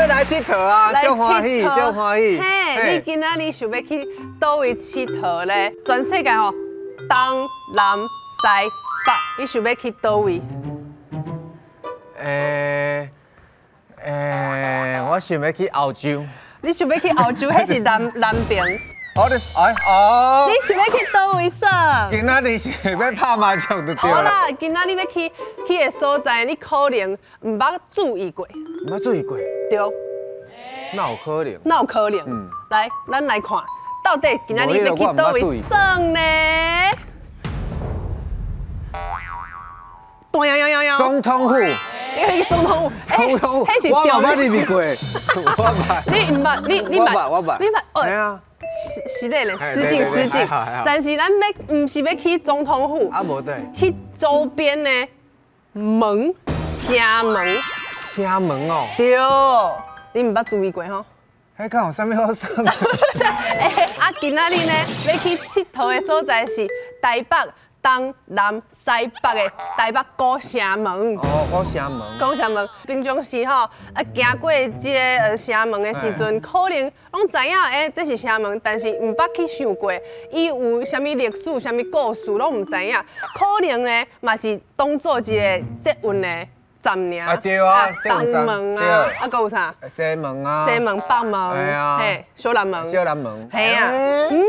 欲來𨑨迌啊，來足歡喜，足歡喜。嘿，你今仔日想欲去佗位𨑨迌咧？全世界吼，東南西北，你想欲去佗位？欸欸，我想欲去歐洲。你想欲去歐洲？彼是南南邊。哦，你哎哦。你想欲去佗位耍？今仔日是欲拍麻將就對好啦，今仔日欲去的所在，你可能毋捌注意過。毋捌注意過。對。哪有可能？哪有可能？嗯。來，咱來看，到底今仔日欲去佗位耍呢？總統府。你去總統府？總統府。我嘛捌入去過。我捌。你毋捌？你捌？我捌，我捌。你捌？係啊。是是咧咧，失敬失敬。但是咱欲毋是欲去總統府，啊無對，去周邊的門城門。城門哦。對，你毋捌注意過吼？彼敢有啥物好耍？欸，啊，今仔日呢，欲去𨑨迌的所在是台北東南西北的台北古城門。哦，古城門。古城門，平常時吼，啊，行過這个城門的時陣，可能攏知影，欸，這是城門，但是毋捌去想過，伊有啥物歷史、啥物故事，攏毋知影。可能呢，嘛是當做一個捷運的站爾。啊對啊，東門啊，啊，閣有啥？西門啊。西門、北門，嘿，小南門。小南門。嘿啊，嗯，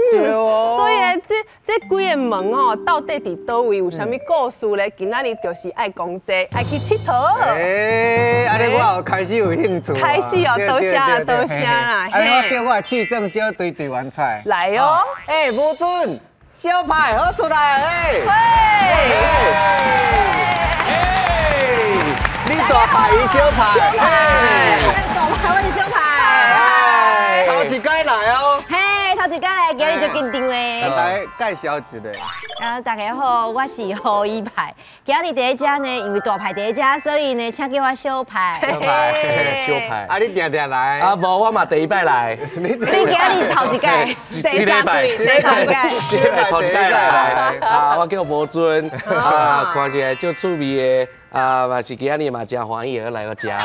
所以咧，這幾个門吼，到底佇佗位有啥物故事咧？今仔日就是愛講這，愛去𨑨迌。欸，按呢我有開始有興趣。開始哦，多謝啦，多謝啦。按呢我叫我的市政小隊隊員出來。來哦。欸，吳尊，小派好出來欸。你大牌伊小牌，大牌我是小牌，頭一擺來哦。嘿，頭一擺來，今日就緊張的。來介紹一下。啊，大家好，我是何一派。今日佇遮呢，因為大牌佇遮，所以呢，請叫我小派。小派，小派。啊，你定定來？啊，無，我嘛第一擺來。你今日頭一擺，第三擺，第三擺，頭一擺來。啊，我叫無尊，啊，看起來足趣味的。啊，嘛是今仔日嘛誠歡喜來到遮，學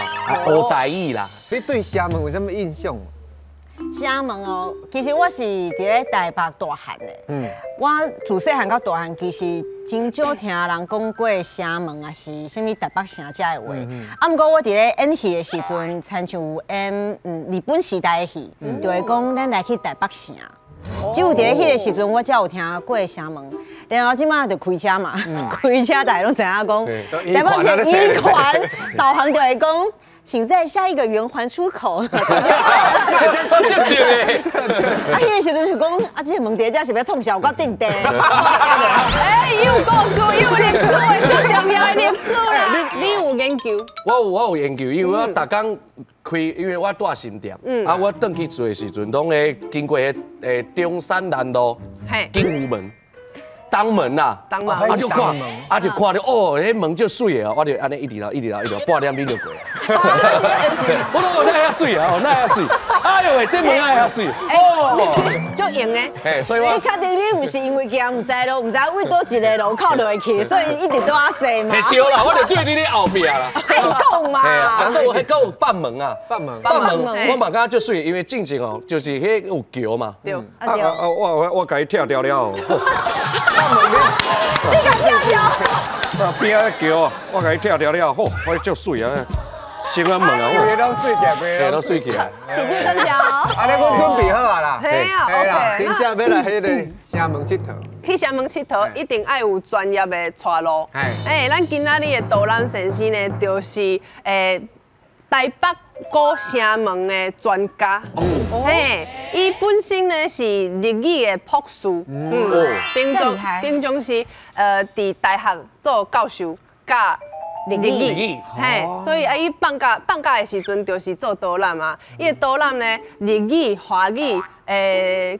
台語啦。你對城門有啥物印象？城門哦，其實我是佇咧台北大漢的。嗯。我自細漢到大漢，其實真少聽人講過城門啊，是啥物台北城遮的話。啊，毋過我佇咧演戲的時陣，親像有演日本時代的戲，就會講咱來去台北城。只有佇咧彼個時陣，我才有聽過城門。然後這馬就開車嘛，開車大家攏知影講，台北城圓環導航就會講，請在下一個圓環出口。這是的。啊，彼個時陣就講，啊，這個門佇遮是欲創啥？有夠定地。欸，有故事，有歷史的，最重要的歷史啦。你有研究？我有研究，因為我逐工開，因為我住新店，啊，我轉去做的時陣，攏會經過彼中山南路、景福門。東門啦，啊就看，啊就看著哦，彼門足媠的哦，我就按呢一直流，一直流，一直流，半點鐘就過。我講哦，哪遐媠啊，哦哪遐媠，哎呦喂，這門哪遐媠，哦，足用的。嘿，所以我你確定你毋是因為驚毋知路，毋知為佗一个路口落去，所以一直拄仔踅嘛？嘿對啦，我就對你咧後壁啦。愛講嘛。啊，閣有彼閣有北門啊，北門，北門，我嘛感覺足媠，因為進前哦，就是彼有橋嘛。對。啊啊，我共伊拆掉了。你共拆掉？啊，邊仔橋，我共伊拆掉了，吼，我足媠啊！先啊問啊，規个攏媠起來，規个攏媠起來。市長感謝。啊，你阮準備好啊啦。嘿啊，OK。真正欲來彼个城門𨑨迌。去城門𨑨迌，一定愛有專業的帶路。哎，咱今仔日的導覽先生呢，就是台北古城門的專家。嘿，伊本身呢是日語的博士，平常時佇大學做教授，教日語，嘿，所以啊，伊放假的時陣就是做導覽啊。伊的導覽呢，日語、華語、台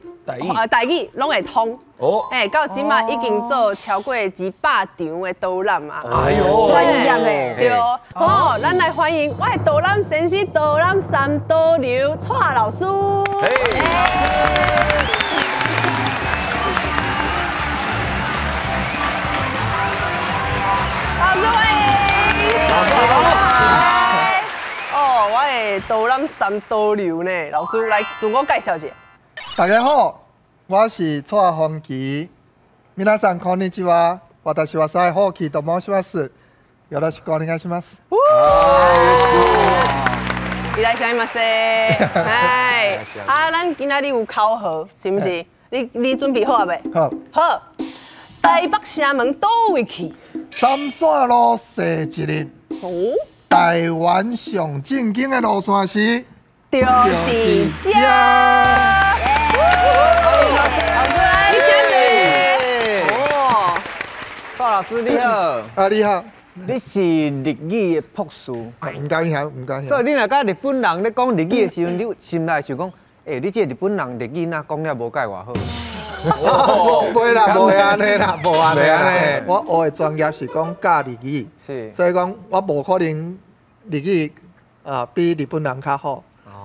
語攏會通。哦，哎，到這馬已經做超過200場的導覽啊！哎呦，專業的，對，好，咱來歡迎我的導覽先生、導覽三導流蔡老師。老師歡迎。老師好。哦，我的导览三刀流呢。老师来自我介绍一下。大家好，我是蔡宏奇。皆さんこんにちは。私は蔡宏奇と申します。よろしくお願いします。いらっしゃいませ。哎，啊，咱今仔日有考核，是毋是？你准备好啊未？好。好。台北城门佗位去？三线路踅一日。哦。台湾上正经的路线是？就伫遮。哦，蔡老师你好。啊，你好。你是日语的博士，毋敢晓，毋敢晓。所以你若佮日本人咧讲日语的时阵，你心内想讲，欸，你这个日本人日语若讲了无盖偌好。袂啦，无按呢啦，无按呢。我学的专业是讲教日语，是，所以讲我无可能日语啊比日本人较好。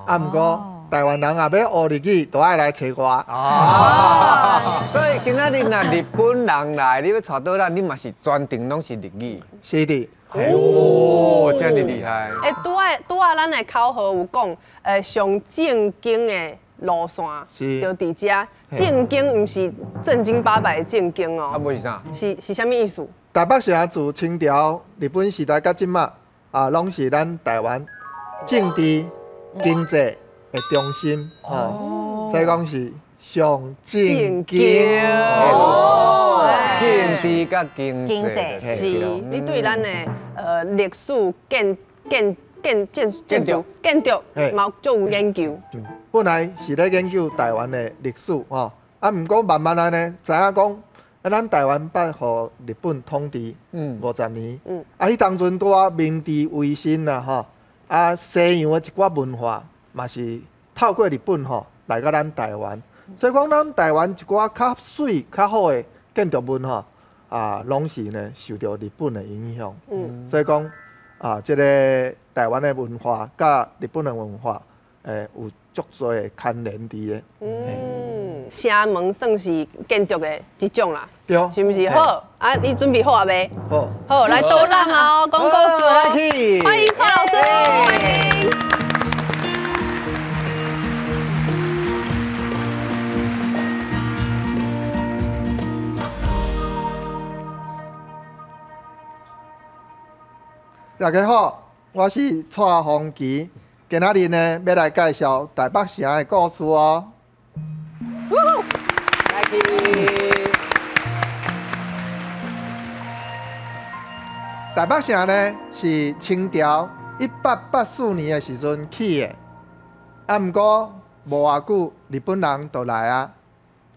啊，毋过台湾人若欲学日语，都爱来揣我。哦，所以今仔日若日本人来，你欲带导览，你嘛是全程拢是日语。是的。哦，遮尔厉害。欸，拄仔咱的口号有讲，上正经的路线，就伫遮。正经毋是正经八百的正经哦。啊，无是啥？是啥物意思？台北城自清朝、日本时代到这马，啊，拢是咱台湾政治、经济的中心，哦，所以讲是上正经。哦，政治佮经济是，你对咱的历史建筑嘛足有研究。本来是咧研究台湾的历史吼，啊，毋过慢慢仔呢，知影讲，啊，咱台湾捌予日本统治50年，啊，彼当阵拄仔明治维新啦吼，啊，西洋的一寡文化嘛是透过日本吼来到咱台湾，所以讲咱台湾一寡较媠、较好的建筑物吼，啊，拢是呢受著日本的影响，所以讲啊，这个台湾的文化佮日本的文化，有足济的牵连伫的。嗯，城门算是建筑的一种啦，对，是毋是？好，啊，你准备好啊未？好，好，来导览哦，讲故事来去，欢迎蔡老师，欢迎。大家好，我是蔡宏奇。今仔日呢，欲来介绍台北城的故事哦。来去。台北城呢是清朝1884年的时阵起的，啊，毋过无偌久，日本人就来啊，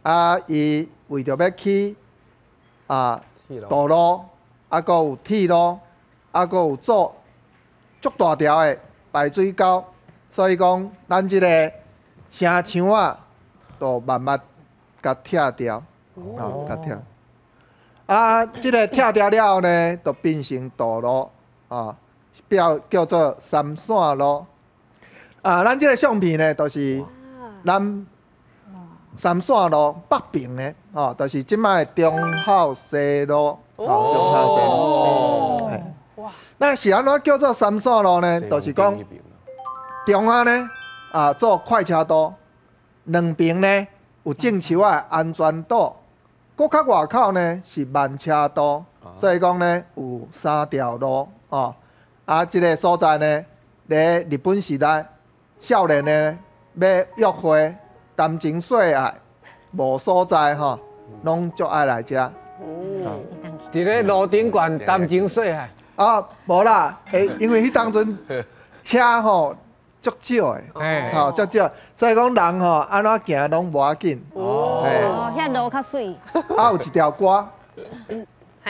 啊，伊为著欲起啊道路，啊，阁有铁路，啊，阁有做足大条的排水沟，所以讲咱这个城墙啊，就慢慢共拆掉，啊，共拆。啊，这个拆掉了后呢，就变成道路，啊，叫叫做三线路。啊，咱这个相片呢，就是咱三线路北边的，哦，就是这摆的忠孝西路，哦，忠孝西路。哇，那是按怎叫做三线路呢？就是讲中央呢，啊，做快车道，两边呢有种树仔安全岛，阁较外口呢是慢车道，所以讲呢有三条路哦。啊，这个所在呢，咧日本时代，少年呢欲约会、谈情说爱，无所在吼，拢足爱来遮。哦，伫咧路顶悬谈情说爱。啊，无啦，因为彼当阵车吼足少的，吼足少，所以讲人吼按怎行拢无要紧。哦，遐路较媠。啊，有一条歌，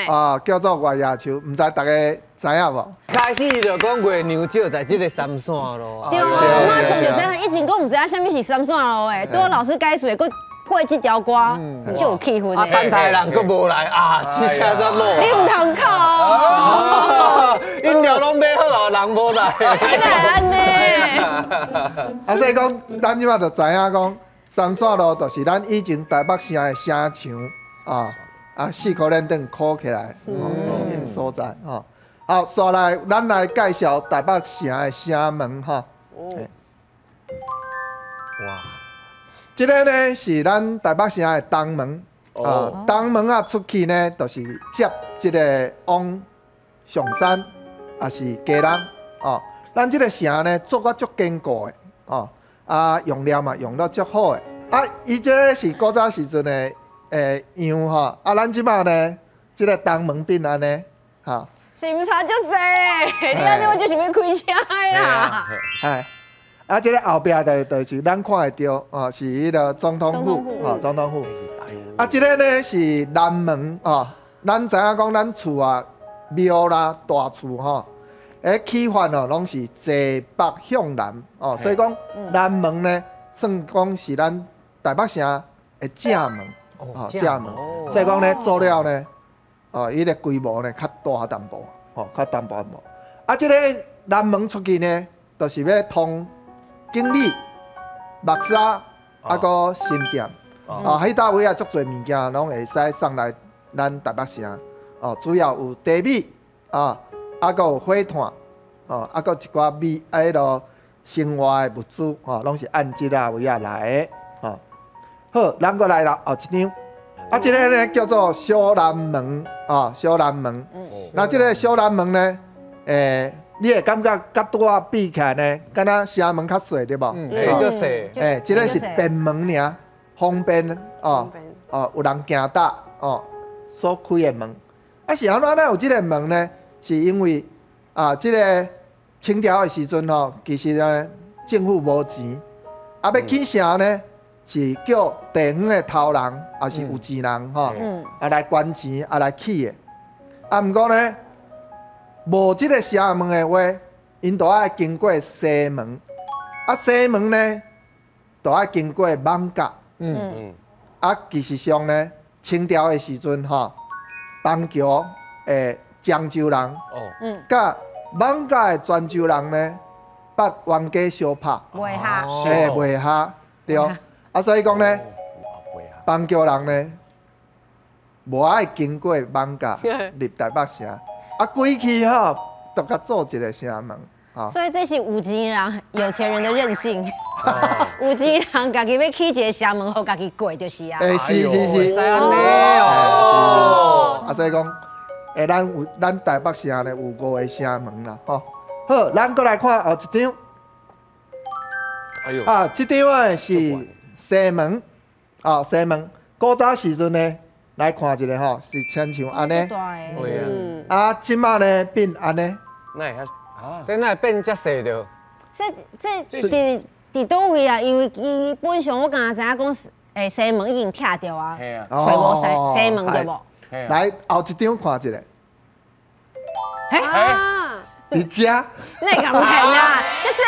啊，叫做《月牙树》，毋知大家知影无？开始就讲月娘少在这个三线路。对啊，我马上就知影，以前讲毋知影啥物是三线路的，拄老师解释，阁配这条歌，就有气氛的。啊，等待人阁无来啊，这车才落。你毋通哭。饮料拢买好啊，人无来。哪会按呢？啊，所以讲，咱这马就知影讲，三线路就是咱以前台北城的城墙啊，啊，四箍链顶箍起来，彼个所在吼。好，煞来，咱来介绍台北城的城门吼。哇！這个呢是咱台北城的東門，啊，東門啊出去呢，就是接這个往上山，也是基隆，哦。咱這个城呢做甲足堅固的，哦，啊用料嘛用到足好的，啊，伊這个是古早時陣的樣吼，啊，咱這擺呢，這个東門變按呢，哈。是毋差足濟，你按呢我就是欲開車的啦。哎。啊，這个後壁就是咱看會著，哦，是彼个總統府，哦，總統府。啊，這个呢是南門，哦，咱知影講咱厝啊、廟啦、大厝吼，起法哦，攏是坐北向南，哦，所以講南門呢，算講是咱台北城的正門，哦，正門。所以講呢，做了呢，哦，伊个規模呢較大淡薄，哦，較淡薄淡薄。啊，這个南門出去呢，就是欲通景美、木柵，啊，閣新店，啊，彼搭位啊，足濟物件攏會使送來咱台北城。哦，主要有茶米，啊，啊，閣有火炭，哦，啊，閣一寡米，啊，彼落生活的物資，哦，攏是按這仔位仔來的，哦。好，咱閣來啦，後一張，啊，這个呢叫做小南門，哦，小南門。那這个小南門呢，你會感覺佮拄仔比起來呢，敢若城門較細對無？欸，足細。欸，這个是便門爾，方便哦，哦，有人行搭哦，所開的門。啊，是按怎咱有這个門呢？是因為啊，這个清朝的時陣吼，其實呢，政府無錢，啊，欲起城呢，是叫地方的頭人，抑是有錢人吼，啊來捐錢啊來起的。啊，毋過呢，無這个城門的話，𪜶就愛經過西門。啊，西門呢，就愛經過艋舺。啊，其實上呢，清朝的時陣吼，板橋的漳州人，佮艋舺的泉州人呢，捌冤家相拍，袂合，欸，袂合，對。啊，所以講呢，板橋人呢，無愛經過艋舺入台北城。啊，規氣吼，就共做一个城門，所以這是有錢人、有錢人的任性。有錢人家己欲起一个城門，予家己過就是啊。欸，是是是，按呢哦。啊，所以講，欸，咱有咱台北城呢有五个城門啦，吼。好，咱閣來看後一張。哎喲。啊，這張啊是西門，啊，西門。古早時陣呢，來看一下吼，是親像按呢。啊，這擺呢變按呢？哪會啊？這哪會變遮細著？這佇佗位啊？因為基本上我敢若知影講，西門已經拆掉啊，揣無西門對無？來後一張看一下。欸？佇遮？你會共騙啊？這是。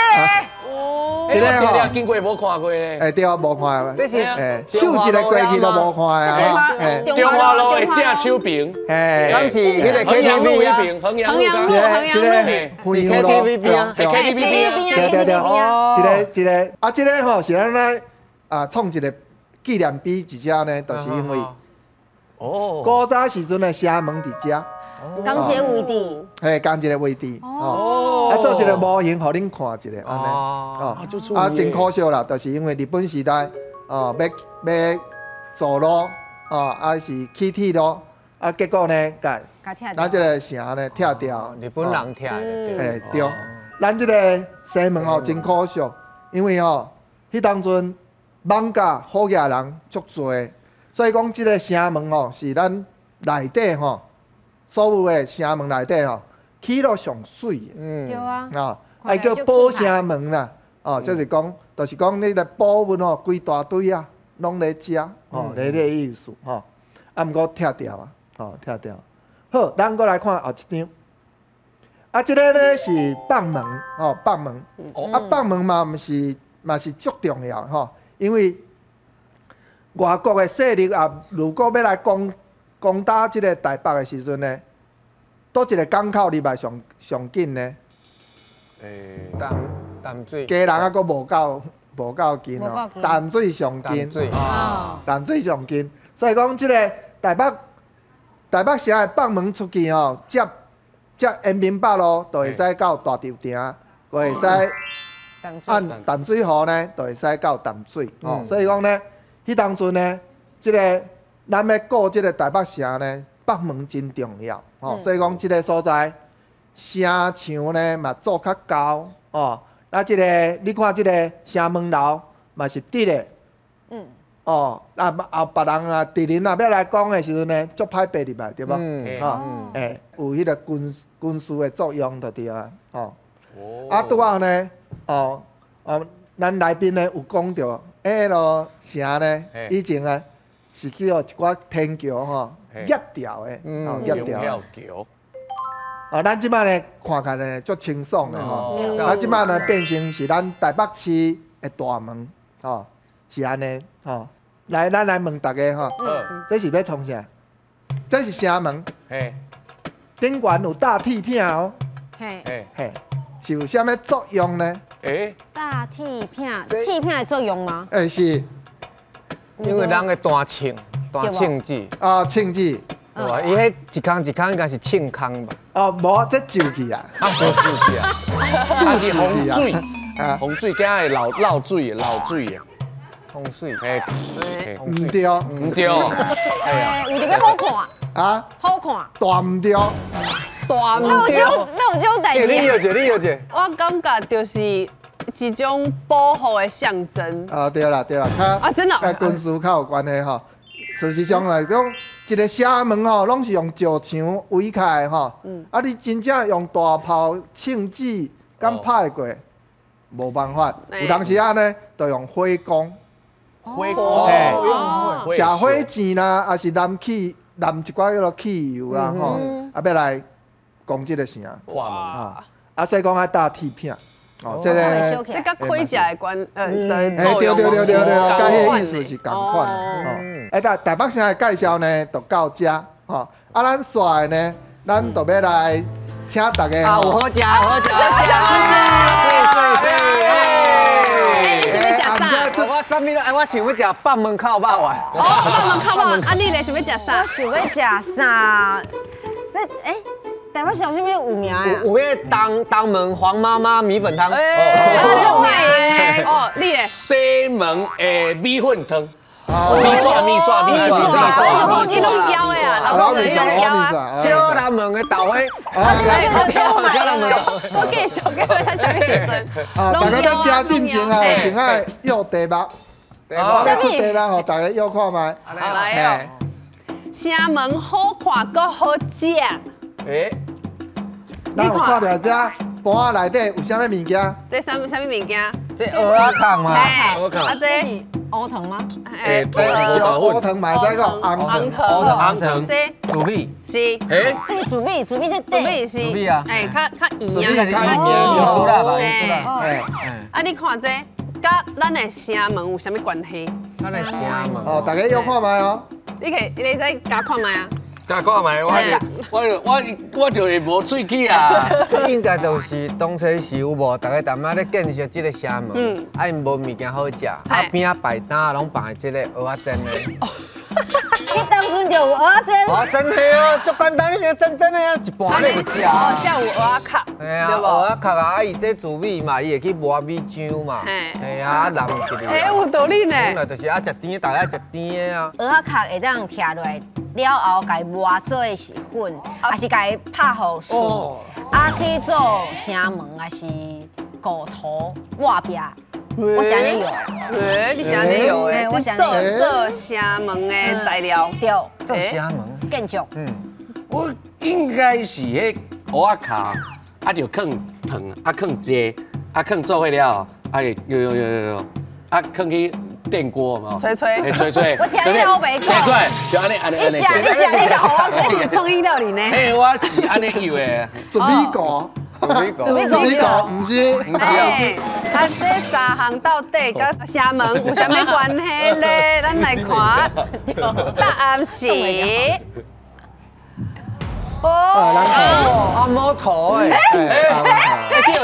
欸，我經過無看過咧。欸，對，無看。這是欸，手一个過去都無看啊。中華路的正手邊。欸，敢是彼个 KTV 啊？衡陽路，衡陽路，是 KTV 邊啊，KTV 邊啊。對對對，這个這个，啊，這个吼是咱來啊創一个紀念碑佇遮呢，就是因為哦，古早時陣的城門佇遮。仝一个位置，嘿，仝一个位置，哦，啊，做一个模型，予恁看一下，按呢，哦，啊，真可惜啦，就是因為日本時代，哦，欲造路，哦，啊是起鐵路，啊，結果呢，共咱這個城呢拆掉，日本人拆的，嘿，對，咱這个西門哦，真可惜，因為哦，彼當陣艋舺好額人足濟，所以講這个城門哦，是咱內底吼。所有的城門內底吼，起落上媠的。對啊。啊，愛叫寶城門啦，哦，就是講，就是講你的寶物吼，規大堆啊，攏咧遮，吼，咧這个意思吼。啊，毋過拆掉啊，吼，拆掉。好，咱閣來看後一張。啊，這个呢是北門，吼，北門。啊，北門嘛，毋是嘛是足重要吼，因為外國的勢力啊，如果欲來攻打這个台北的時陣呢，佗一个港口入來上上緊呢？欸，淡水，基隆猶閣無夠近哦，淡水上近，淡水上近，所以講這个台北城的北門出去吼，接延平北路就會使到大稻埕，閣會使按淡水河呢，就會使到淡水。哦，所以講呢，彼當陣呢，這個咱欲顧這個台北城呢，北門真重要。哦，所以講這個所在城牆呢嘛做較高。哦，啊，這個你看這個城門樓嘛是直的。哦，啊後別人啊，敵人啊欲來攻的時陣呢，足歹爬入來，對無？哦，有彼個軍事的作用就對啊。哦，啊，拄好呢，哦，哦，咱來賓呢有講著，彼个城呢，以前啊是去予一寡天橋吼夾掉的，哦，夾掉的。橋。哦，咱這擺呢看起來足清爽的吼，啊，這擺呢變成是咱台北市的大門，吼，是按呢，吼。來，咱來問大家吼，這是欲創啥？這是城門，頂懸有大鐵片哦，嘿，嘿，是有啥物作用呢？大鐵片，鐵片的作用嗎？是，因為人會彈秤，彈秤子。啊，秤子。對吧？伊彼一空一空應該是秤空吧？哦，無，這舊去啊。啊，舊去啊。啊，是洪水，洪水驚會漏漏水，漏水啊。風水，毋對，毋對，為著欲好看啊，好看，大毋對，大毋對，那有這種代誌？你搖者，你搖者，我感覺就是一種保護的象徵。啊，對啦對啦，啊真的，佮軍事較有關係吼。事實上來講，一個城門吼，攏是用石牆圍起來吼。啊，你真正用大炮、槍子敢拍會過？無辦法。有當時仔呢，就用火攻。火攻，射火箭啦，抑是燃氣燃一寡彼落汽油啦，吼，啊，欲來攻這個城。哇！啊，所以講愛搭鐵片。哦，這個這佮盔甲的關，對對對對對對，佮彼個意思是仝款。哦，台北城的介紹呢，就到這。吼，啊，咱煞的呢，咱就欲來請大家。啊，有好食，好食，好食。對對對。你想欲食啥？我啥物哎，我想欲食北門烤肉丸。哦，北門烤肉丸，啊，你咧想欲食啥？我想欲食啥？這台北城有啥物有名的？有彼个東門黃媽媽米粉湯。哦，哦，你咧？西門的米粉湯。米線米線米線米線米線。你攏枵的啊，老公你攏枵啊。小南門的豆花。小南門。我繼續，繼續睇啥物時陣。啊，大家欲食進前啊，先愛約題目。我欲出題目，予大家約看覓。來哦。城門好看，閣好食。咱有看著這盤仔內底有啥物物件？這啥物物件？這蚵仔殼嘛。蚵仔殼。啊，這烏糖嗎？烏糖嘛會使講紅糖。紅糖。這糯米。是。這是糯米，糯米是糯米是。糯米啊。較圓啊，較圓。油豬啦吧，油豬啦。啊，你看這，佮咱的城門有啥物關係？咱的城門。哦，大家約看覓哦。你可以，你會使加看覓啊？加看覓，我就會無喙齒啊。這應該就是當初時有無？逐家踮遐咧建設這個城門，啊𪜶無物件好食，啊邊仔擺擔攏放這個蚵仔煎的。彼當陣就有蚵仔煎。蚵仔煎嘿哦，足簡單，你煎煎的啊，一盤咧就食。哦，才有蚵仔殼。嘿啊，蚵仔殼啊，啊伊這糯米嘛，伊會去磨米漿嘛。嘿啊，淋一下。有道理呢。本來就是愛食甜的，大家愛食甜的啊。蚵仔殼會當拆落來了後，共伊磨做是粉，抑是共伊拍予碎，啊去做城門，抑是骨頭抹壁。我是按呢用。你是按呢用的？是做城門的材料。對。做城門。建築。我應該是彼蚵仔殼，啊就囥糖，啊囥蔗，啊囥做伙了，啊就搖搖搖搖搖，啊囥去電鍋嘛。吹吹。吹吹。我聽你好袂講。吹吹，就按呢按呢按呢。你食你食你食予我講。這是創意料理呢？嘿，我是按呢用的。糯米糊。糯米糊，毋是，毋是啊。啊，這三項到底佮城門有啥物關係咧？咱來看，答案是。哦，啊摩托的，哎，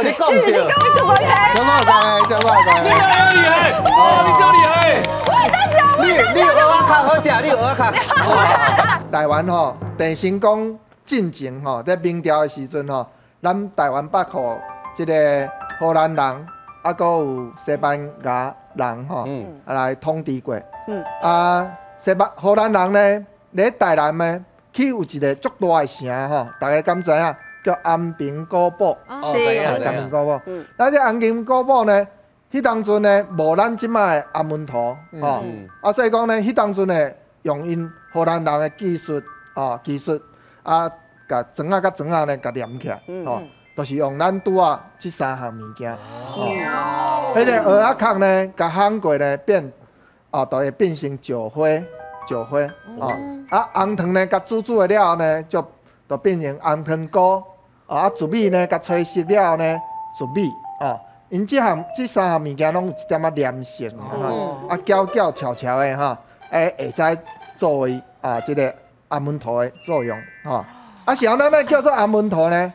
你講是不是跟我有關係？什麼關係？什麼關係？你好厲害！哦，你真厲害！我會當食，你蚵仔殼好食，你蚵仔殼。台灣吼，鄭成功進前吼，在明朝的時陣吼，咱台灣北部這個荷蘭人，啊，閣有西班牙人吼，來統治過。啊，西班荷蘭人呢，咧台南呢，去有一個足大的城吼，大家敢知影？叫安平古堡。是。安平古堡。那這安平古堡呢，彼當陣呢，無咱這擺的阿門圖，吼。啊，所以講呢，彼當陣呢，用𪜶荷蘭人的技術，哦，技術啊，共磚仔佮磚仔呢，共連起來，吼。就是用咱拄仔這三項物件，哦，彼个蚵仔殼呢，共烘過呢變，哦，就會變成石花，石花，哦，啊紅糖呢，共煮煮的了後呢，就變成紅糖糕，啊糯米呢，共炊熟了後呢，糯米，哦，𪜶這項這三項物件攏有一點仔黏性，啊，攪攪澆澆的吼，會使作為啊這个紅毛塗的作用，吼，啊是按怎咱叫做紅毛塗呢？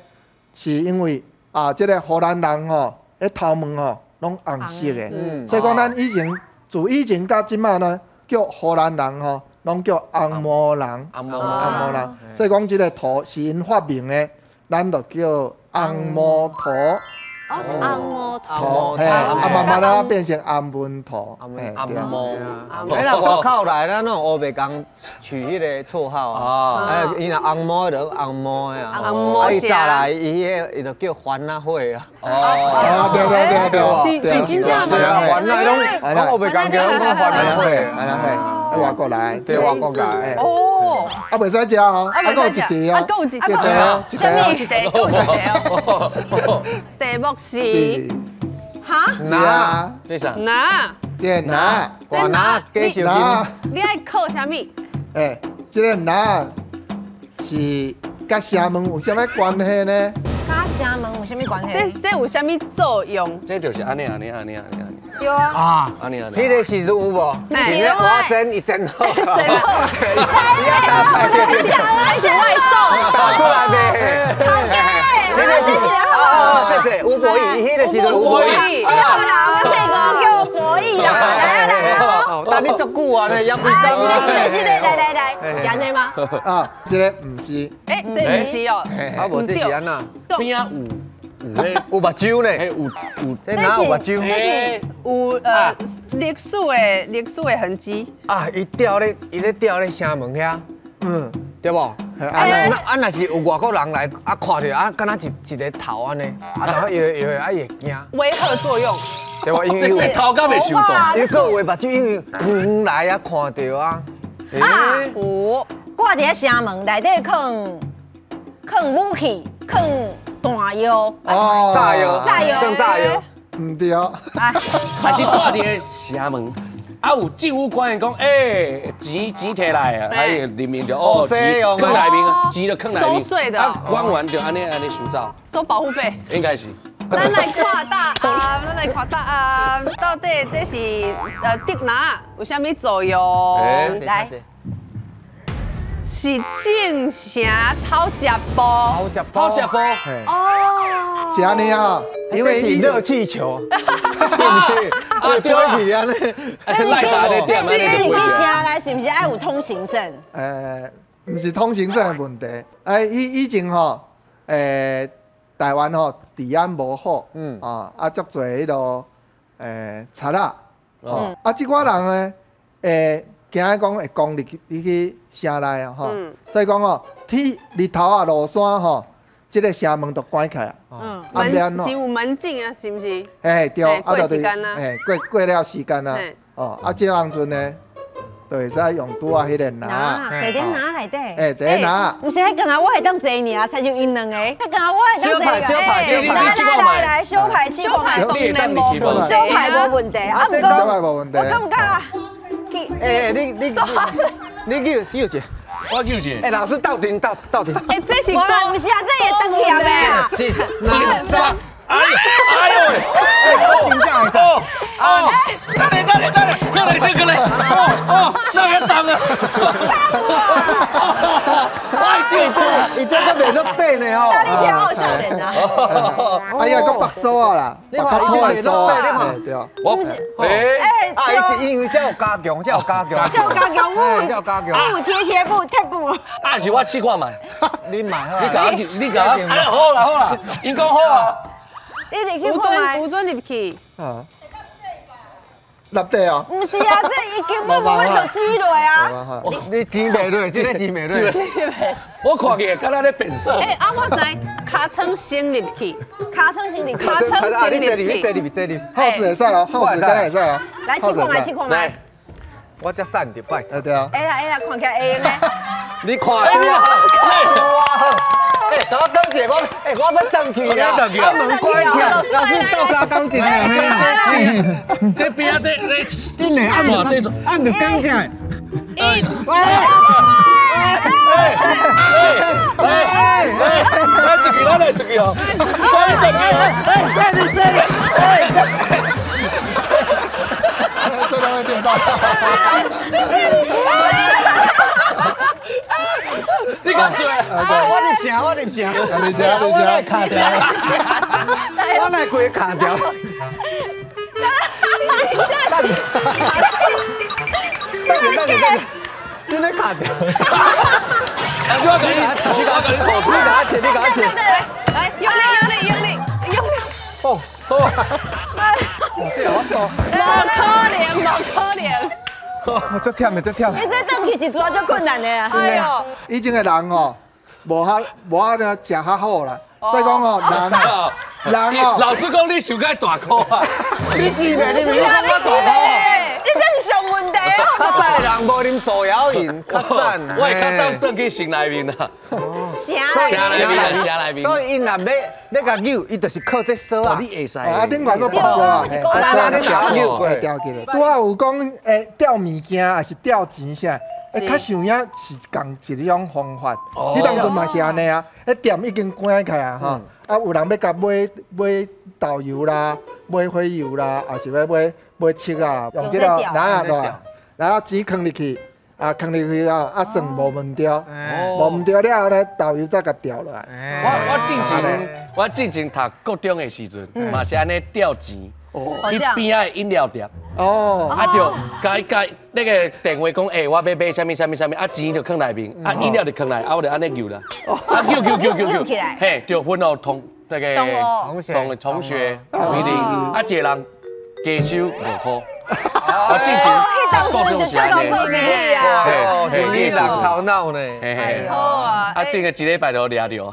是因為啊，這个荷蘭人吼，彼頭毛吼攏紅色的，所以講咱以前自以前到這擺呢，叫荷蘭人吼，攏叫紅毛人，紅毛人。所以講這个塗是𪜶發明的，咱就叫紅毛塗。哦，是紅毛塗，嘿，啊慢慢仔變成紅毛塗，紅毛。哎，若外口來，咱攏烏白共取彼個綽號啊。哎，伊若紅毛就紅毛的啊。紅毛伊早來，伊彼伊就叫番仔火啊。哦，對對對對，是真正嗎？番仔攏攏烏白共叫攏講番仔火，番仔火，外國來，對外國來。哦，啊，袂使食哦，啊，閣有一題哦，啊，閣有一題哦，啥物一題？閣有一題哦。題目是，哈？拿？這啥？拿？這拿？我拿？繼續拿？你愛靠啥物？欸，這个拿是佮城門有啥物關係呢？佮城門有啥物關係？這有啥物作用？這就是按呢按呢按呢按呢。對啊。啊，按呢按呢。彼个時陣有無？是我真伊真好。真好。打出來，是外送。打出來的。彼个是啊，謝謝吳博義，彼个時陣吳博義。對啦，我這個叫博義啦，來來來。等你足久啊呢，也幾工啊。是的，是的，來來來，是按呢嗎？啊，這个毋是。欸，這毋是哦。啊，無這是按怎？邊仔有有目睭呢？有，這哪有目睭？這是有歷史的痕跡。啊，伊吊咧，伊咧吊咧城門遐，嗯，對無？啊，啊，若是有外國人來，啊，看著啊，敢若一個頭按呢，啊，然後伊會啊，伊會驚。威嚇作用。對無？因為頭敢袂受到。伊說有的目睭，因為遠遠來啊，看著啊。啊，有掛佇咧城門內底，囥武器，囥彈藥，炸藥，炸藥，炸藥，毋對。還是掛佇咧城門，啊有政府官員講，欸，錢摕來啊，啊伊人民就哦錢囥內面，錢就囥內面，收稅的，啊官員就按呢按呢收走，收保護費，應該是。咱來看答案，咱來看答案，到底這是竹籃有啥物作用？來。是進城討食步，討食步，哦，是按呢啊，因為是熱氣球，是毋是？啊，對啊，是你去城內是毋是愛有通行證？毋是通行證的問題，哎，以前吼，台灣吼治安無好，嗯，啊，足濟彼个賊仔，哦，啊，這寡人呢，驚講會攻入去城內啊，吼，所以講吼，天日頭啊落山吼，這个城門就關起來。嗯，門是有門禁啊，是毋是？哎，對，過時間啊，哎，過了時間啊，哦，啊，這當陣呢，就會使用拄仔彼个籃，坐佇籃內底。哎，坐籃。毋是，彼敢若我會當坐爾，才就𪜶兩個。彼敢若我會當坐。小牌，小牌，來來來，小牌，小牌當然無問題，小牌無問題。啊，毋過我感覺。欸，你叫者，我叫者。欸，老師鬥陣鬥陣。欸，這是無啦，毋是啊，這會當起的啊。一、二、三，哎哎呦喂！真正會使。哦，等下等下等下，過來先過來。哦哦，那個重啊。我照顧，伊這個袂落底呢吼。那你聽好少年啊。哎呀，閣白酥啊啦，你看伊這袂落底，你看。對啊。我毋是。欸，啊，伊因為這有加強，這有加強。這有加強，這有加強。我有貼布貼布。啊，是我試看覓。你買。你共我，你共我，哎，好啦好啦，𪜶講好啊。你入去看覓。有准入去。啊。立地哦。毋是啊，這已經無法度擠落啊。你擠袂落，這個擠袂落。我看見敢若咧變色。欸，啊，我知，尻川先入去，尻川先入去，尻川先入去。你坐入，坐入。耗子會使哦，耗子敢會使哦。來試看覓，試看覓。我才散著拜。對啊。會啦會啦，看起來會用的。你看。哇！欸，等我講一下，我欲轉去啦，啊門關起來，老師鬥相共一下。這邊啊，這你，真的按著按著講起來。一，喂，來來來，出去，咱來出去哦，所以出去，哎，這裡這裡，哎，這兩位點到。你敢做？我入城，我入城，入城，入城，我來卡掉，我來規卡掉。等下，等下，真的卡掉。我給你，你給我，你給我切，你給我切。來，用力，用力，用力，用力。哦，哦，這有法度。無可能，無可能。我足忝的，足忝。你這轉去一撮足困難的啊！哎呦，以前的人吼，無較無啊，食較好啦。再講哦，人人哦，老師講你上蓋大箍啊！你知袂？你毋是講我大箍？你這是上問題哦！較早的人無啉手搖飲，較讚。我會較早轉去城內面啊。城內面，城內面。所以𪜶若欲共扭，伊就是靠這鎖啊。你會使。啊，頂懸閣綁鎖啊，啊，你調扭過，調起來。拄仔有講會吊物件，還是吊錢啥？欸，較像影是仝一種方法。彼當陣嘛是按呢啊，彼店已經關起來啊，吼。啊，有人欲共買買豆油啦，買火油啦，抑是欲買買漆啊，用這個籃仔落來，然後錢囥入去，啊，囥入去啊，啊算無問著，無毋著了後咧，豆油再共調落來。我之前讀國中的時陣，嘛是按呢吊錢。去邊仔的飲料店，哦，啊就共共那個電話講，欸，我欲買啥物啥物啥物，啊錢就囥內面，啊飲料就囥內，啊我就按呢揪啦，啊揪揪揪揪揪，嘿，就分予同那個同學，啊一個人加收5箍，我之前高中是按呢，哦，是你人頭腦呢，嘿嘿，好啊，啊頂個一禮拜就掠著。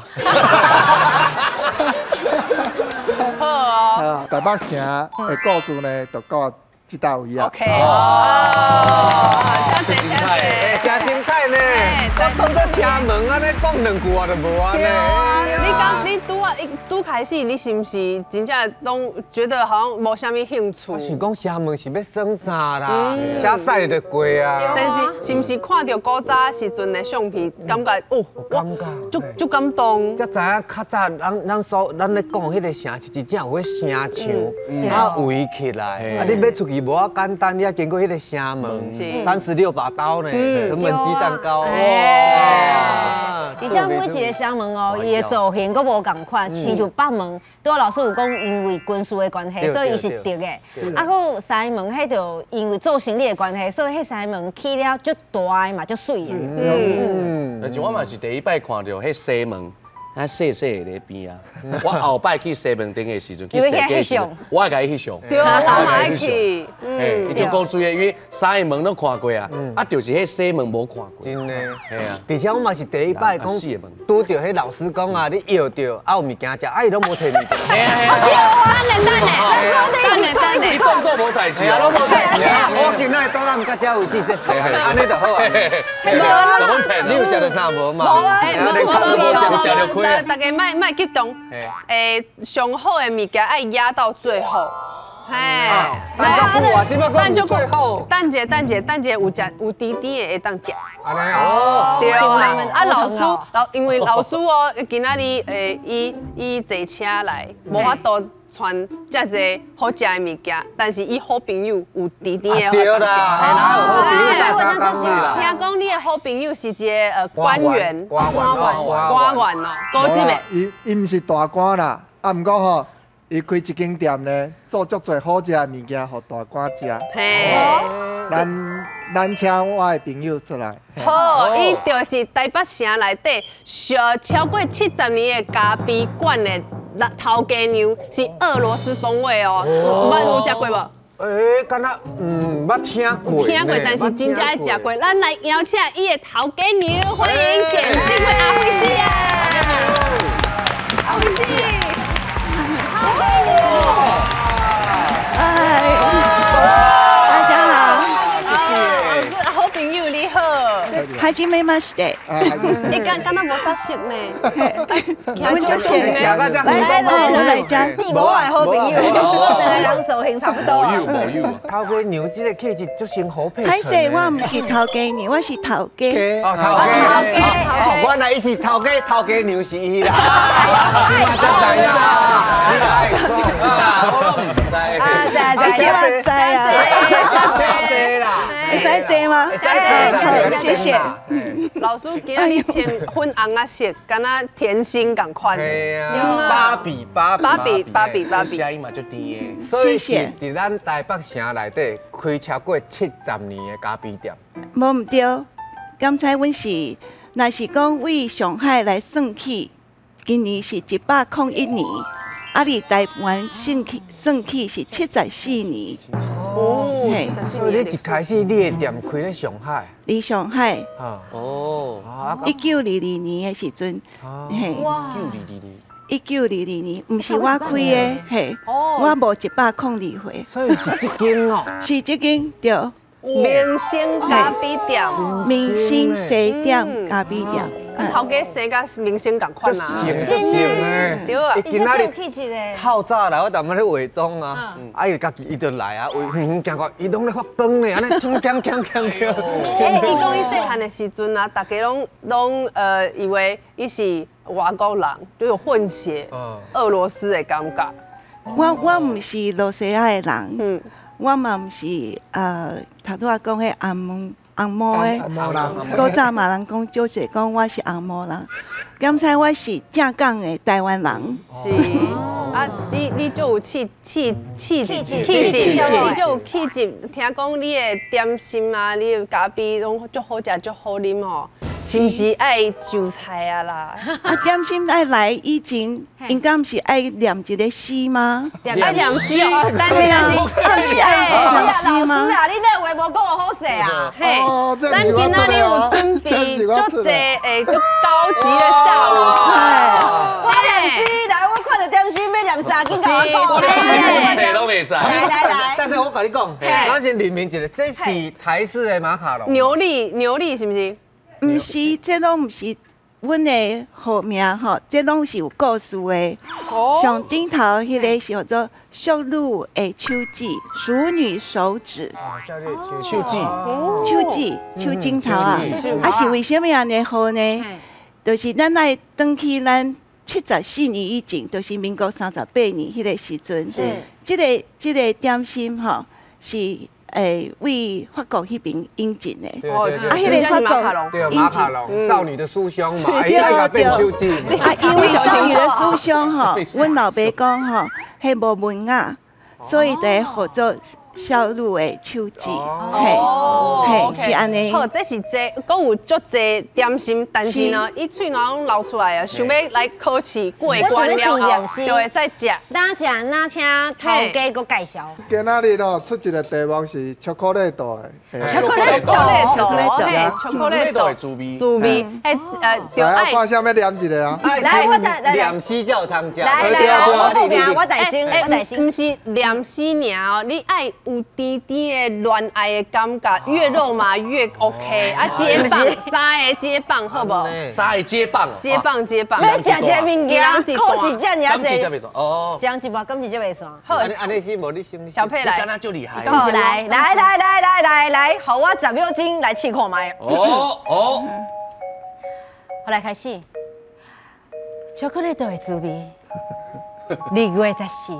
好啊！台北城的故事呢，就到這搭位啊。 OK，哦，真精彩，真精彩呢！我當作城門按呢講兩句話就無按呢。你講你拄啊，拄開始，你是毋是真正攏覺得好像無啥物興趣？我想講城門是欲耍啥啦？寫屎就過啊。但是是毋是看著古早時陣的相片，感覺哦，感覺足感動。才知影較早咱咧講彼個城是真正有彼城牆，啊圍起來，啊你欲出去無遐簡單，你愛經過彼個城門，36把刀呢，城門雞蛋糕。而且每一個城門哦，伊的造型閣無仝款，親像北門，拄仔老師有講，因為軍事的關係，所以伊是直的。啊，閣有西門，彼就因為做生意的關係，所以彼西門起了足大的嘛，足媠的。嗯，但是我嘛是第一擺看著彼西門。啊，細細的咧邊啊！我後擺去西門町的時陣，去踅街時陣，我會共伊翕相。對，我嘛愛去。嘿，伊足古錐的，因為三個門攏看過啊，啊，就是彼西門無看過。真的。嘿啊。而且我嘛是第一擺講，拄著彼老師講啊，你搖著啊有物件食，啊伊攏無提物件。對啊，等下等下，等下等下，你當作無代志啊？攏無代志啊！我今仔倒咱到這位置說，按呢就好啊。無，你有食著啥無嘛？無啊，無無無。大家莫激動，欸，上好的物件愛壓到最後，嘿，等足久啊，等者等者等者有食有甜甜的會當食。哦，對啊，老師老因為老師哦，今仔日欸，伊坐車來，無法度傳遮濟好食的物件，但是伊好朋友有甜甜的。對啦，係啦，有好朋友大家講啦。聽講你的好朋友是一個官員，官員哦，高級的。伊毋是大官啦，啊，毋過吼，伊開一間店呢，做足濟好食的物件，予大官食。嘿，咱請我的朋友出來。好，伊就是台北城內底，超過70年的咖啡館的头家娘是俄罗斯风味哦，捌有食过无？欸，敢若捌听过，听过，但是真正爱食过。咱来邀请伊的头家娘，欢迎简静慧阿慧姐。阿慧姐，头家娘，嗨，大家好，好朋友你好。はじめまして。你敢敢若无啥熟呢？阮就是来来来来，你无我的好朋友，我两个人造型差不多。无有无有。头家娘这个气质足成好配。歹势，我毋是头家娘，我是头家。哦，头家。哦，原来伊是头家，头家娘是伊啦。你嘛才知影，你爱讲。我拢毋知。啊，知知知知啊。知啦。会使坐吗？好，谢谢。老师今日穿粉红仔色，敢若甜心仝款。芭比芭比芭比芭比芭比，声音嘛足甜的。所以是伫咱台北城内底开超过70年的咖啡店。无毋对，刚才阮是，若是讲为上海来算起，今年是101年，啊，伫台湾算起算起是74年。哦，所以你一开始你的店开咧上海？伫上海。哦。1922年的时阵，嘿。哇。1922年。1922年，毋是我开的，嘿。我无102岁。所以是这间哦。是这间，对。明星咖啡店。明星西点咖啡店。头家生甲明星仝款啊，真的，对啊。伊今仔日透早来，我踮咧化妆啊，啊伊家己伊就来啊，远远行过，伊拢咧发光呢，按呢锵锵锵锵锵。欸，伊讲伊细汉的时阵啊，大家拢以为伊是外国人，就有混血，俄罗斯的感觉。我毋是罗西亚的人，我嘛毋是头拄仔讲彼红红毛的，古早嘛人讲少济讲我是红毛人，刚才我是正港的台湾人。是啊，你就有气气气气质，你就有气质。听讲你的点心啊，你的咖啡拢足好食，足好啉哦。是毋是爱韭菜啊啦？啊，点心爱来以前，应该毋是爱念一个诗吗？爱念诗哦，但是但是，毋是爱念诗吗？老师啊，你那话无讲好势啊！嘿，咱今仔日有准备足济诶，足高级的下午茶。我念诗来，我看到点心欲念啥，紧共我讲。册拢袂使。来来来，但是我共你讲，咱先认明一下，这是台式的马卡龙。牛力牛力是毋是？毋是，这拢毋是阮的号名吼，这拢是有故事的。上顶头彼个是叫做淑女的手指，淑女手指。手指。手指，手指头啊！啊是为啥物按呢号呢？就是咱爱转去咱74年以前，就是民国38年彼个时阵。这个点心吼是。诶，为法国彼边引进的，啊，彼个法国对马卡龙，少女的酥胸嘛，爱共变手指。啊，因为少女的酥胸吼，阮老爸讲吼，彼无文雅，所以就号做少女的手指，嘿，嘿，是按呢。好，这是这讲有足济点心，但是呢，伊喙瀾拢流出来啊，想欲来考试过关了后，就会使食。哪食哪听头家阁介绍。今仔日哦，出一个题目是巧克力豆的。巧克力豆，嘿，巧克力豆的滋味。滋味，嘿，来，看啥物念一个啊？来，我来念诗才有通食。来来，我报名，我代先，我代先。毋是念诗尔哦，你爱有甜甜的恋爱的感觉，越肉麻越 OK。啊，接棒，三个接棒，好无？三个接棒，接棒接棒。欲食这物件，可是这尔济。哦，一人一半，敢是这袂算？好，按呢是无你先。小佩来，敢若足厉害。好，来来来来来来来，予我10秒钟来试看觅。哦哦，好，来开始。巧克力豆的滋味，2月14，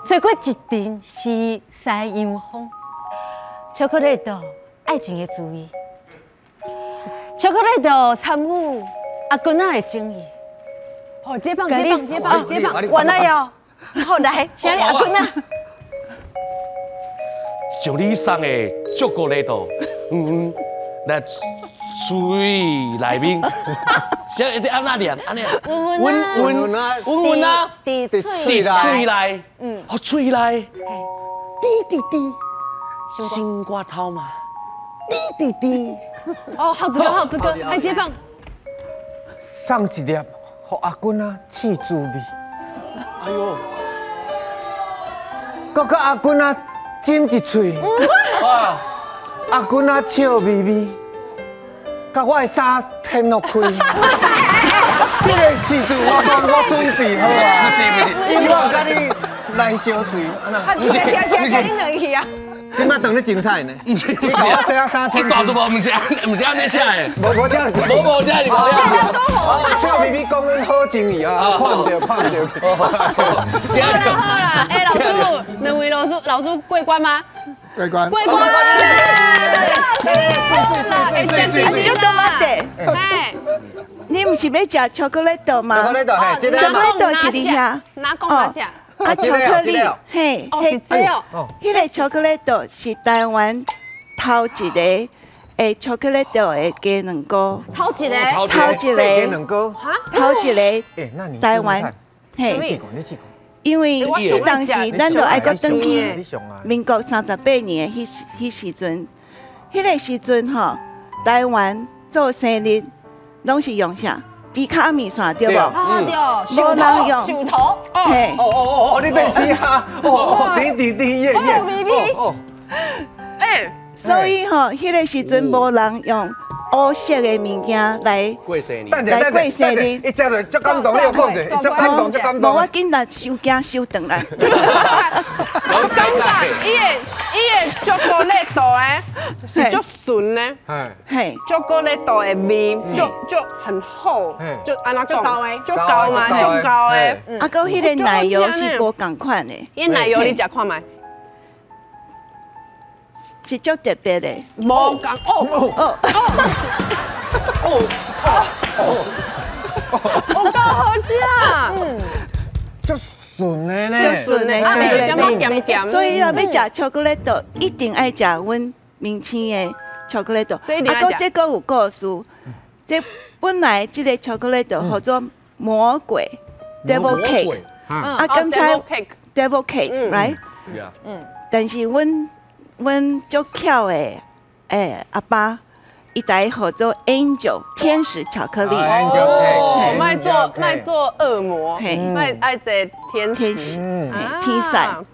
吹过一阵是西洋风。巧克力豆爱情的滋味，巧克力豆参与阿公仔的情谊。好，接棒接棒接棒接棒，原来哦，好来，请你阿公仔。就你送的巧克力豆，来嘴内面啥？你按怎念？按呢？温温温温温啊！伫喙喙内，嗯，哦，喙内，滴滴滴，心肝头嘛，滴滴滴。哦，好子哥，好子哥，来接棒。送一粒，予阿君仔试滋味。哎呦！阁佮阿君仔斟一喙。哇！阿君仔笑眯眯，共我的衫掀落开。这个时阵我讲我准备好啊，不是不是，因为我佮你来相随，不是不是，你两去啊？这摆当咧精彩呢，不是，你共我这衫你大字报不是毋是按呢写的，无无这，无无这，你无这。笑眯眯讲阮好情义啊，看毋著看毋著。好啦好啦，哎，老师，两位老师老师过关吗？过关。过关。就这么的。你毋是欲食巧克力豆吗？巧克力豆，嘿，巧克力豆是伫遐。哪讲哪食？啊，巧克力，嘿，哦，是这哦。彼个巧克力豆是台湾头一个诶巧克力豆的鸡卵糕。头一个，头一个鸡卵糕，头一个。台湾，嘿，你试过，你试过。因为彼当时咱就爱阁转去民国38年的彼彼时阵，彼个时阵吼，台湾做生日拢是用啥？猪跤面线对无？啊对，无人用。树头。嘿。哦哦哦哦，你变死啊！哦哦，甜甜甜耶耶。哦。哎，所以吼，彼个时阵无人用乌色的物件来过生日，来过生日。伊食落足感动，你有讲者，足感动，足感动。无，我紧来收惊收转来。我感觉伊的巧克力豆诶是足顺的，嘿，巧克力豆的味就就很厚，就按怎讲，足厚嘛，足厚的。啊，阁彼个奶油是无仝款的。彼奶油你食看觅？是足特别的。无仝哦哦哦哦哦，有够好食。嗯，足顺的呢，足顺的，啊，袂咸咸。所以你若欲食巧克力豆，一定爱食阮明星的巧克力豆。啊，阁这阁有故事。这本来这个巧克力豆号做魔鬼 （Devil Cake）。啊，刚才 Devil Cake，right？嗯。但是阮足巧的，阿爸，伊台号做 Angel 天使巧克力。哦，莫做莫做恶魔，莫爱做天使，天使。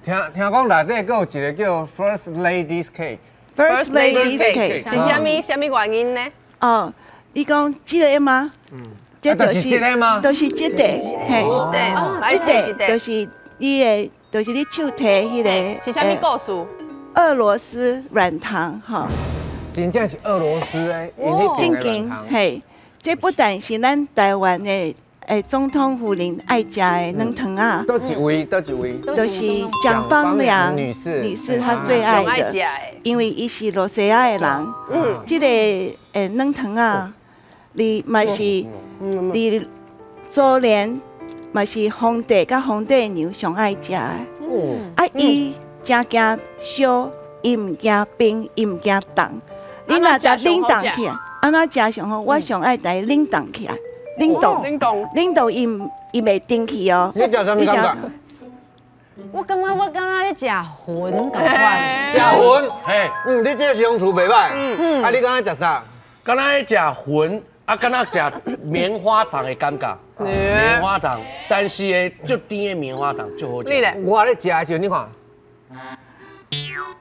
听听讲内底阁有一个叫 First Lady's Cake。 First Lady's Cake 是啥物啥物原因呢？哦，你讲这个吗？嗯，这就是这个吗？就是这个，嘿，这个就是你的，就是你手提彼个。是啥物故事？俄罗斯软糖，吼，真正是俄罗斯的，正经嘿，这不但是咱台湾的诶总统夫人爱食的软糖仔，佗一位，佗一位，就是蒋方良女士，女士她最爱的，因为伊是罗西亚的人，嗯，这个软糖仔，你嘛是伫苏联嘛是皇帝佮皇帝娘上爱食的，啊伊真惊烧，伊毋惊冰，伊毋惊冻。你若食冷冻起来，按怎食上好？我上爱共冷冻起来，冷冻，冷冻，冷冻，伊伊袂定去哦。你食啥物感觉？我感觉咧食云仝款，食云，嘿，嗯，你这个形容词袂䆀，嗯嗯，啊，你敢若食啥？敢若咧食云，啊，敢若食棉花糖的感觉，棉花糖，但是会足甜的棉花糖足好食。你咧？我咧食的时阵，你看。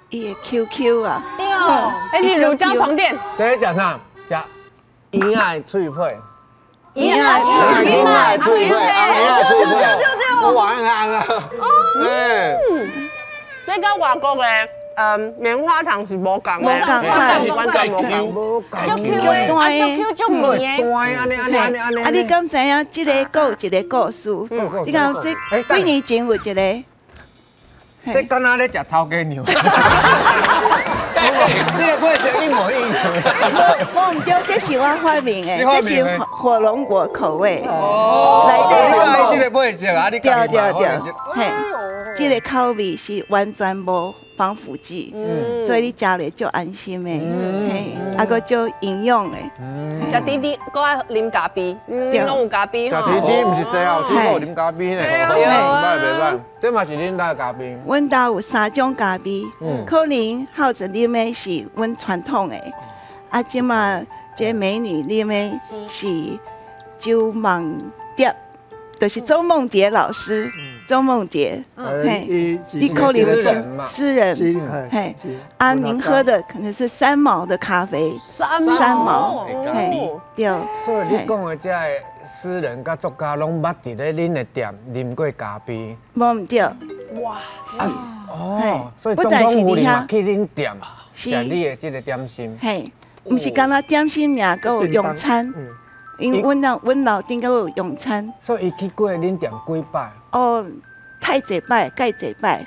伊会 Q Q 啊，对，彼是乳胶床垫。这咧食啥？食婴仔的喙皮。婴仔婴仔的喙皮，婴仔喙皮。我玩啊啊！哦，这跟外国的棉花糖是无仝的，无仝完全无仝。足 Q 的，啊足 Q 足绵的。按呢按呢按呢按呢。啊，你敢知影这个阁有一个故事？你看这几年前有一个。这敢若咧食头家娘，这个过程一模一样。无毋对，这是我发明的，这是火龙果口味。哦，来这个配色啊，你对对对，嘿，这个口味是完全无防腐剂，所以你食咧足安心的，嘿，啊阁足营养的。食甜甜，閣愛啉咖啡，攏有咖啡吼。食甜甜毋是最後，只有啉咖啡呢。袂歹袂歹，這嘛是恁家的咖啡。阮兜有三種咖啡，可能孝子啉的是阮傳統的，啊，這馬這美女啉的是周夢蝶，就是周夢蝶老師，周夢蝶，嘿，你可能是詩人，嘿，啊，您喝的可能是三毛的咖啡，三毛，嘿，對。所以你講的這個詩人佮作家攏捌佇咧恁的店啉過咖啡，無毋對。哇，哦，所以總統夫人嘛去恁店食你的這個點心，嘿，毋是干焦點心爾，閣有用餐。因為阮老頂閣有用餐，所以伊去過恁店幾擺？哦，太濟擺，蓋濟擺。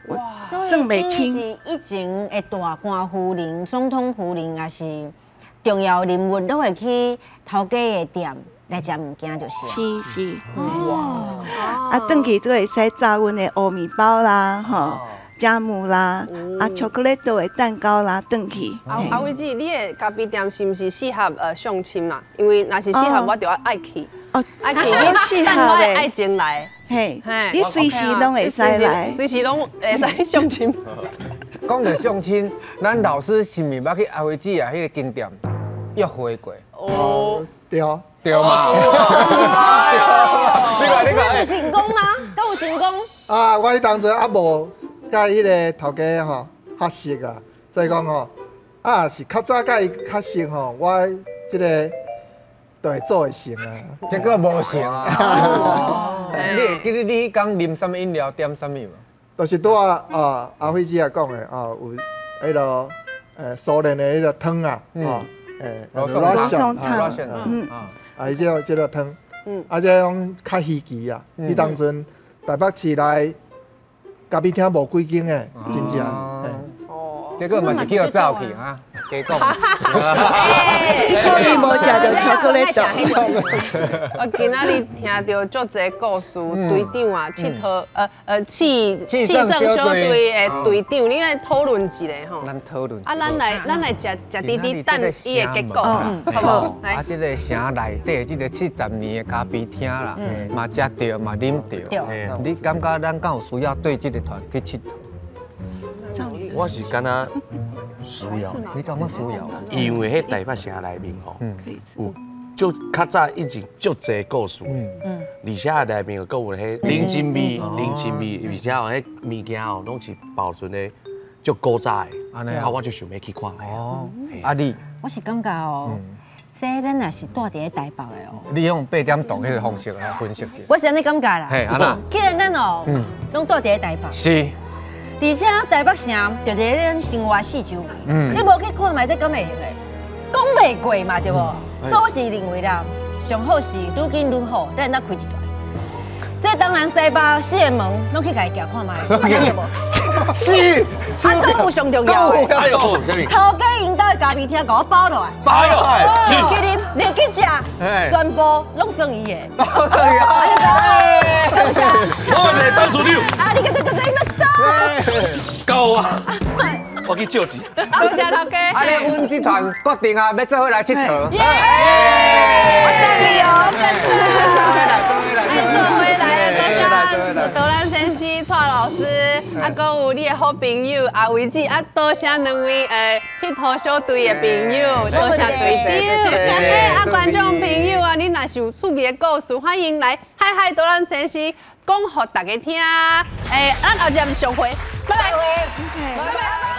哇，所以你是以前的大官夫人、總統夫人，也是重要人物，攏會去頭家的店來食物件，就是。是是。哇！啊，轉去就會使炸阮的烏麵包啦，吼，加姆啦，啊，巧克力豆的蛋糕啦，轉去。阿偉姊，你的咖啡店是毋是適合相親嘛？因為若是適合，我就愛去。哦，愛去，你等我的愛情來。嘿，你隨時攏會使來，隨時攏會使相親。講著相親，咱老師是毋是捌去阿偉姊啊？彼個間店約會過？哦，對，對嘛。你看，你看，有成功嗎？敢有成功？啊，我彼當陣猶無佮彼個頭家吼較熟啊，所以講吼，啊是較早佮伊較熟吼，我這個就會做會成啊，結果無成。你會記得你彼工啉啥物飲料，點啥物無？就是拄仔啊阿輝姊仔講的啊，有彼個蘇聯的彼個湯啊，哦，羅宋湯，啊，伊這個湯，啊，這攏較稀奇啊，彼當陣台北市內咖啡廳無幾間的，真正。哦，結果嘛是叫走去啊，加講。你可能無食著巧克力豆。我今仔日聽著足濟故事，隊長啊，𨑨迌試算小隊的隊長，你來討論一下吼。咱討論。啊，咱來食食滴滴等伊的結果，好無？啊，這個城內底這個70年的咖啡廳啦，嘛食著嘛啉著。你感覺咱敢有需要對這個團去𨑨迌？我是敢若需要，你感覺需要？因為彼台北城內面吼，有足較早以前足濟故事，而且內面閣有彼人情味，人情味，而且哦，彼物件哦，攏是保存的足古早的，啊，我就想欲去看覓。哦，啊你？我是感覺哦，這咱若是住佇咧台北的哦，你用8點鐘彼個方式來分析者。我是按呢感覺啦。嘿，按怎？既然咱哦，攏住佇咧台北。是。而且台北城就佇咧咱生活四周，你無去看覓，這敢會用的？講袂過嘛，對無？所以我是認為啦，上好是愈緊愈好，咱來開一團。這當然西北四個門攏去共伊行看覓，對無？是，啊，閣有上重要的，頭家𪜶兜的咖啡廳，共我包落來，包落來，去啉，入去食，全部攏算伊的。算伊的。我是董事長。啊，你個這個這個走。夠啊！我去借錢。多謝頭家。啊，你阮這團決定啊，欲做伙來𨑨迌。耶！我等你哦，等你。做伙來啊，多謝導覽先生、蔡老師，啊，閣有你的好朋友阿維姊，啊，多謝兩位𨑨迌小隊的朋友，多謝隊長。啊，觀眾朋友啊，你若是有趣味的故事，歡迎來海海導覽先生講予大家聽。咱後日相會，拜拜。拜拜。